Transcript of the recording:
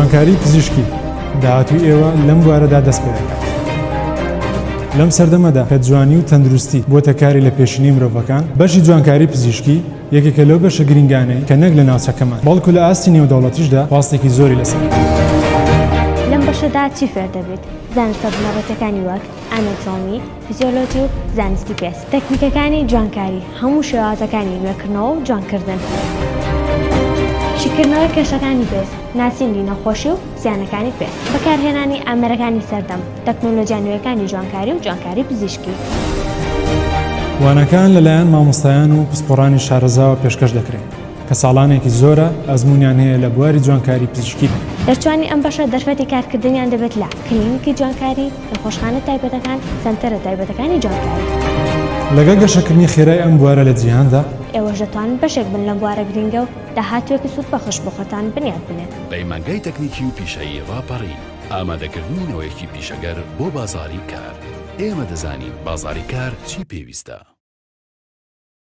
جوانکاری پزیشکی، داهاتووی ئێوە لەم بوارەدا دەست پێدەکات. لەم سەردەمەدا کە جوانی و تەندروستی بووەتە کاری لە پێشینەی مرۆڤەکان، بەشی جوانکاری پزیشکی یەکێکە لەو بەشە گرینگانەی کە نەک لە ناوچەکەمان، بەڵکو لە ئاستی نێودەوڵەتیشدا خواستێکی زۆری لەسەرە. لەم بەشەدا چی فێر دەبیت؟ زانستە بنەڕەتیەکانی وەک، ئاناتۆمی، فیزیۆلۆجی و زانستی پێست، تەکنیکەکانی جوانکاری، هەموو شێوازەکانی نوێکردنەوە و جوانکردن. شیکردنەوەی کێشەکانی پێست، ناسینی نەخۆشی و زیانەکانی پێست، بەکارهێنانی ئامێرەکانی سەردەم، تەکنۆلۆجیا نوێیەکانی جوانکاری و جوانکاری پزیشکی. وانەکان لەلایەن مامۆستایان و پسپۆڕانی شارەزاوە پێشکەش دەکرێن. کە ساڵانێکی زۆرە ئەزموونیان هەیە لە بواری جوانکاری پزیشکیدا. دەرچوانی ئەم بەشە دەرفەتی کارکردنیان دەبێت لە، کلینیکی جوانکاری، نەخۆشخانە تایبەتەکان، سەنتەرە تایبەتەکانی جوانکاری. لەگەڵ گەشەکردنی خێرای ئەم بوارە لە جیهاندا، ئێوەش دەتوانن بەشێک بن لەم بوارە گرنگە و داهاتوویەکی سوودبەخش بۆ خۆتان بنیات بنێن. پەیمانگای تەکنیکی و پیشەیی ڕاپەڕین، ئامادەکردنی نەوەیەکی پیشەگەر بۆ بازاڕی کار. ئێمە دەزانین بازاڕی کار چی پێویستە.